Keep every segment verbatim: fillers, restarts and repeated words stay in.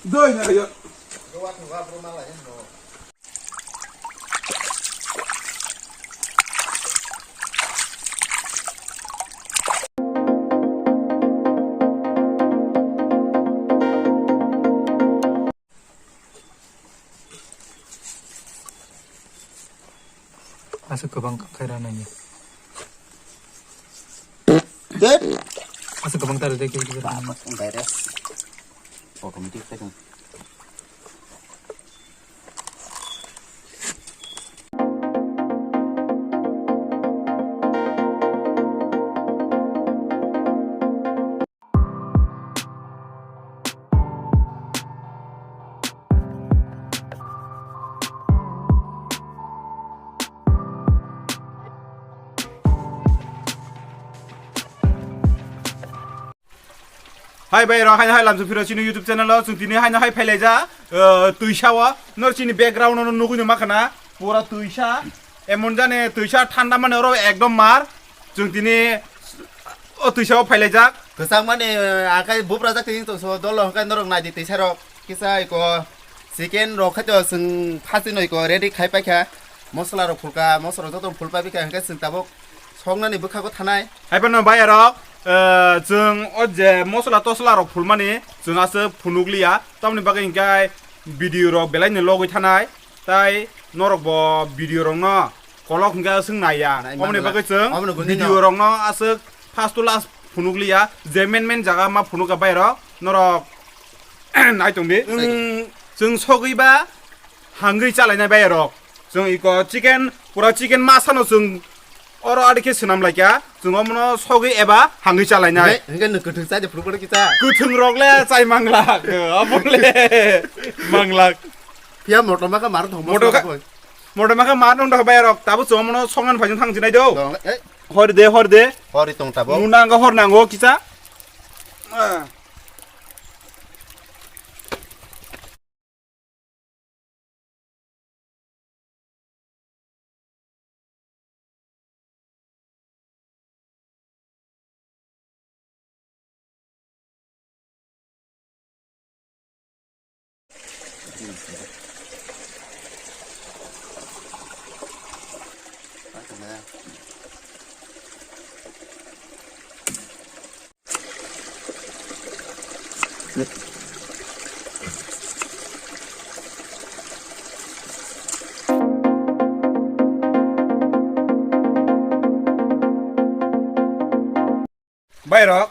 Doi na yo. Aswk kwbang khaira nangya. Aswk kwbang tara de khe. Virus. Automatic khe. Hai bai rok, haino hai lamsu phiro chini YouTube channel o, chwng tini haino hai phailaija, uh, twisa o, nor chini background o nugui no makhana, pura twisa, emon jani twisa thanda mani oro ekdom mar, chwng tini o twisa o phailaijak. Kwchang mani, uh, akai bupra jak tini tongso dolo hwnkhe norok naidi twisa rok. Kisa iko chicken rok khaito chwng phasi no iko ready khai paikha. Mosola rok phulka, mosola rok joto phul pai paikha, hwnkhe chwng tabuk songnani bwkhago thanai. Hai phano bai rok, eh, chwng o je mosola tosola rok phulmani chwng aswk phunuk liya. Tamoni bagwi hwnkhe video rok belai ni logwi thanai. Tai norok bo video rok no kolok hwnkhe aswk naiya. Nai manglak. Oboni bagwi chwng video rok no aswk first to last phunuk liya, je main main jaga ma phunuk kha bai rok, norok nai tong di. Chwng sogwi ba hangwi chalainai bai rok. Chwng iko chicken, pura chicken masa no chwng oro ari khe swnam lai kha. Chwng omono sogwi eba hangwi chalainai. Hingke, hingke nwng kwthwng chai de phuru phuru kita. Kwthwng rok le chai manglak, abo le manglak. Pia motor ma kha mar thong. Motor kha, motor ma kha mar thong bai rok. Tabo chwng omono songan phai thang jinai do. Dong, eh. Hor de, hor de. Hori tong tabo. Nuna nga hor nango kisa. Bai rok,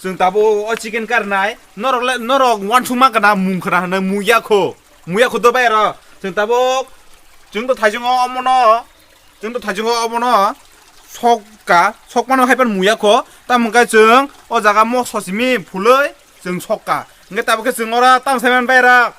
chwng tabuk o chicken karnai, norok le, norok wansukma kana mung kana hwnwi muya kho, muya kho do bai rok, chwng tabuk, chwng to thaichungo omono, Chwng to thaichungo obono sokka, sokmano hai phano muya kho. Tamo hwnkhe chwng o jaga mokso simi phulwi chwng sokka. Hwnkhe tabuk khe chwng oro tamo sai man bai rok.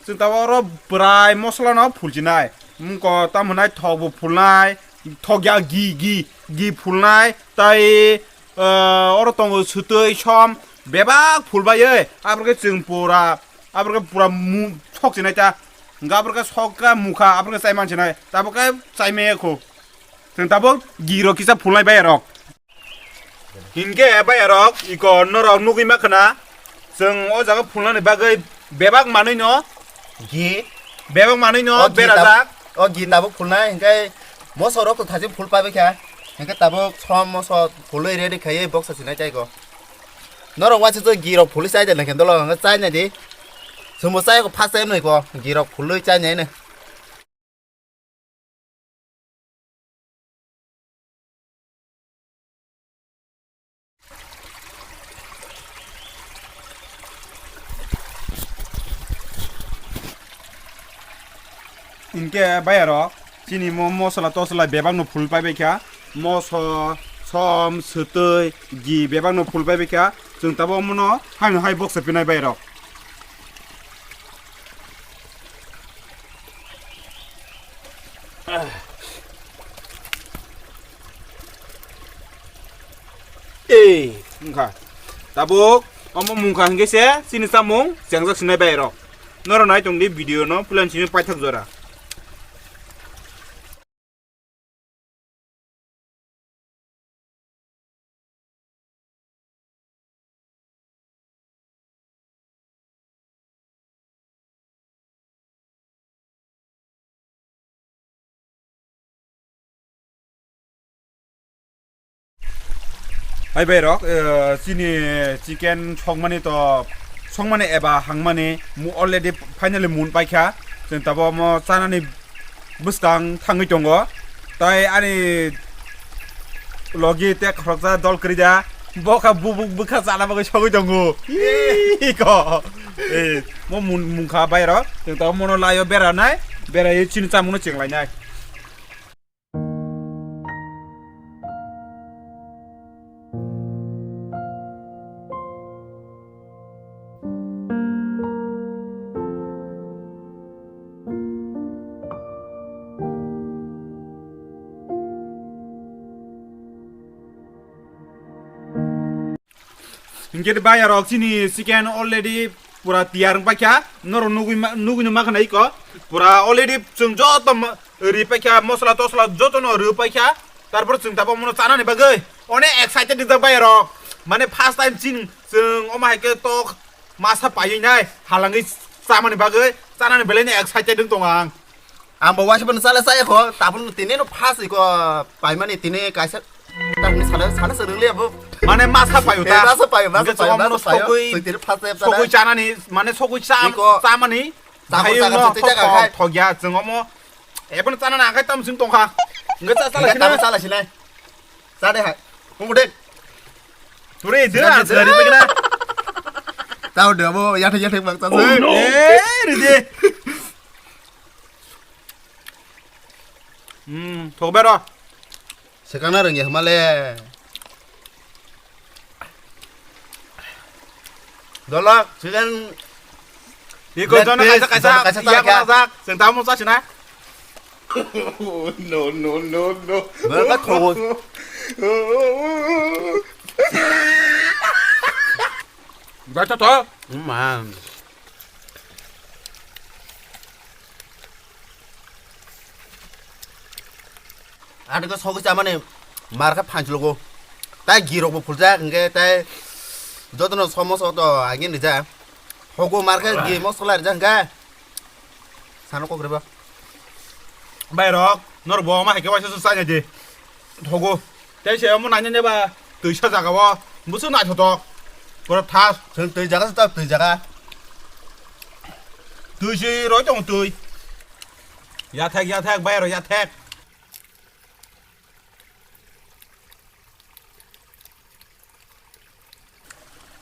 Chwng tabuk oro bwrai mosola no phulchinai. Mungko tamo hwnai thok bo phulnai, thok ya gi, gi, gi phulnai. Tai, eh, oro tongo swtwi som bebak phulbaiwi. Aboni khe chwng pura Aborok pura mu-, sok sinai ta. Hingke aborok sok ka mukha, aborok chai man sinai. Tabok ke chai maya kho. Chwng tabok gi rok kisa phulnai bai rok. Hingke bai rok, iko norok nugui ma khna. Chwng o jaga phulnani bagwi bebak manwi no. Gi. Bebak manwi no berajak. O gi tabok phulnai, hingke moso rok to thajin phul pai bai kha. Hingke tabok som moso phulwi ready khaiwi boksa sinai tai ko. Norok waisa to gi rok phulwi chai de nai khe dolo hwnke chai nai di. Chwngbo chai ko first time nai ko gi rok phulwi chai nai nai. Hingke bayaro chini mo mosola tosola bebak no phul pai bai kha, moso, som, swtwi, gi bebak no phul pai bai kha, chwng tabok omono haino hai boksa pinai bayaro. Ei, wngkha. Tabuk omo mungkha hingke se chini chamung chengjak sinai bai rok. Norok nai tongdi video no puila simi paithak jora. Hai bai rok, eh, chini chicken songmani to, songmani eba hangmani mu already finally mun paikha. Chwng tabo omo chanani bwskang thangwi tongo. Tai ani logi te khoroksa dol kwrwi da, bo kha bubuk bwkha chana bagwi sogwi tongo. Iko. Eh, mo mun mungkha bai rok. Chwng tabo mono laio beranai, berai chini chamungno chenglainai. Hinkhe bayarok chini chicken already pura tiyar wng paikha. Norok nugwi ma-, nugwino mankha na iko. Pura already chwng joto ma-, ri paikha, mosla tosla jotono rw paikha. Tarpor chwng tabok mono chanani bagwi onek excited wngjak bayarok. Mane first time chini chwng omo hai khe tok masa paiwi nai halangwi chamani bagwi chanani belai no excited wng tongo ang. Ang bo waisa phano chala chaya kho, tabuk no tini no first iko paimani tini kaisa ta hwnwi sana, sana swrwng liya bo. Mane masa payo ta. Eh, masa payo, masa payo, masa payo. Sogwi, sogwi chanani, mane sogwi cham-, chamani. Chakor chakor thok, thok ya, chwng omo. Ebon chanani akai tam sing tongkha. Nge cha chala sina. Chala sina. Cha de hai. Kung de. Ture de, sina de, sina de. Tao de bo, ya thek ya thek bang cha. Oh, no. Eh, re de. Hmm, thok bero. Sekana rengya hmale. Dolak, sigan. Iko jono kaisa kaisa, kaisa iya kona jak, sing tamu sa sina. No, no, no, no. Berapa thongo? Baca to. Man. Ani khe sogwi chamani mar khe phanchlogo. Tai girok bo phuljak hinkhe tai jotono somo soto agin rijak. Hogo mar khe gi mosola rijak hinkhe. Sano kok reba. Bai rok, nor bo ma hai khe waisa sa di. Hogo. Tei se omo naina neba twisa jaga o. Busu naithotok. Pura thas. Chwng twi jaga sa twi jaga. Twi si roi tong twi. Yathek, yathek, bayaro, yathek.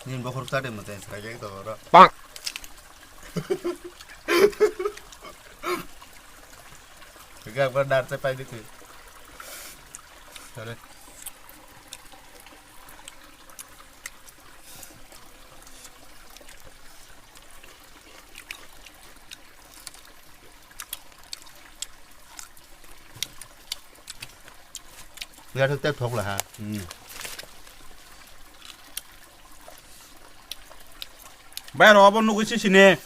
Nini bokhorok chade mwtai swkang to oro. Bang. Gak bar dar se pai dikhi. Sorry. Yathek tei thok la ha. Hmm. Bai ro abo nugwi sisine.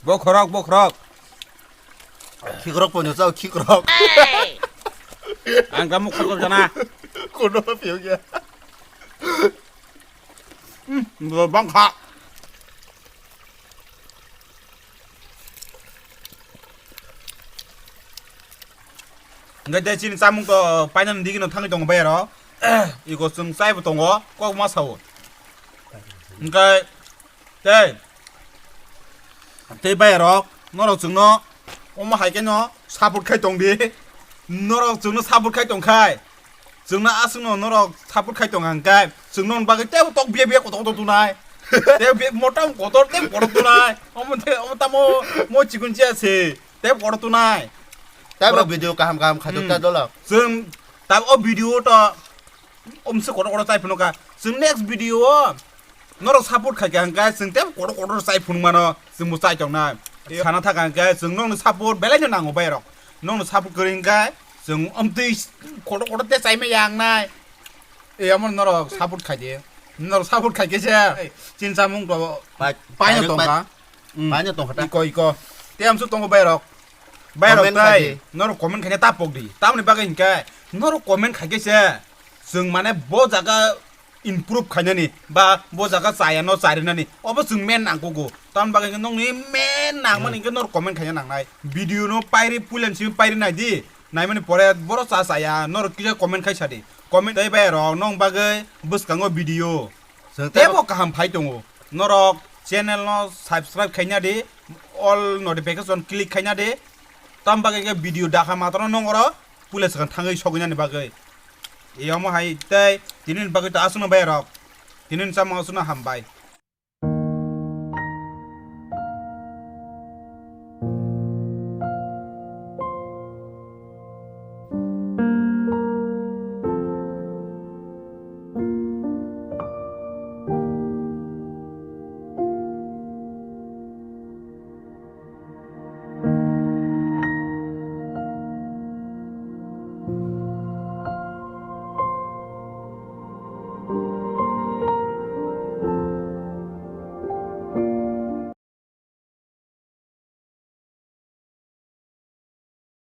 Bokhorok, bokhorok. Khikrok ponyo chao, khikrok. Ang kamu khorok jana. Kono piyok ya. Hmm, bangkha. Hingke tei chini chamung to painani digino thangwi tongo bai aro. Iko chwng chaibo tongo, kok ma sao. Hingke tei, tei bai aro, norok chwngno omo hai khe no support khai tong di. Norok chwngno support khai tong khai. Chwngno aswkno norok support khai tong hwnkhe, chwngno bagwi teibo tok biya biya kotor kotor tunai. Tei biya mota kotor tei kotor tunai. Omo tei omo tamo mo chikon chiya se. Tei kotor tunai. Tei bo video kaham kaham khai tok ta dolo. Chwng ta o video to omse kotor kotor chai phano ka. Chwng next video o norok support khai kha hwnkhe chwng tei kotor kotor chai phunuk mano, chwng bo chai tongnai. Sana thaka hwnkhe chwng nokni support belai no nango bai rok. Nokni support kwrwi hwnkhe chwng amtwi kotor kotor tei chai maya wngnai. E amo norok support khai di. Norok support khai khe se chini chamung to paino tongkha. Paino tongkha ta. Iko iko. Tei amsuk tongo bai rok. Bai rok tai norok comment khaina ta pok di. Tamoni bagwi hwnkhe norok comment khai khe se chwng mane bo jaga improve khainani ba bo jaga chaya no charinani obo chwng main nangkugo. Tamoni bagwi hwnkhe nokni main nangmani hwnkhe norok comment khaina nangnai. Video no pairi puilan simi pairi nai di. Naimani pore boro cha chaya norok kisa comment khai sa di. comment tei bai rok nong bagwi bwskango video. Chwng tei tebo kaham phai tongo. Norok channel no subscribe khaina di, all notification click khaina di. Tam bagwi khe video dakha matro nong oro pule swkang thangwi sogwinani bagwi. Eomo hai tei tini bagwi to aswkno bai rok. Tini chamung aswkno hambai.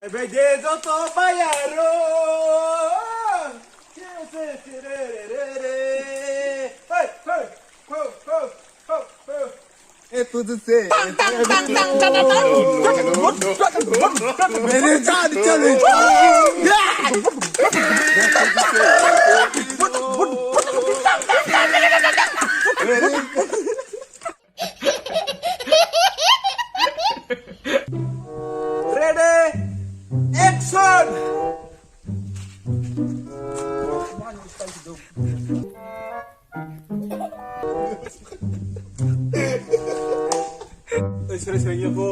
Ebe je joto bayaro. Hey, hey, ho, ho, ho, ho. ए तुझसे मेरी जान चली। Ready, action! Oi, sorry, sorry, yo, go.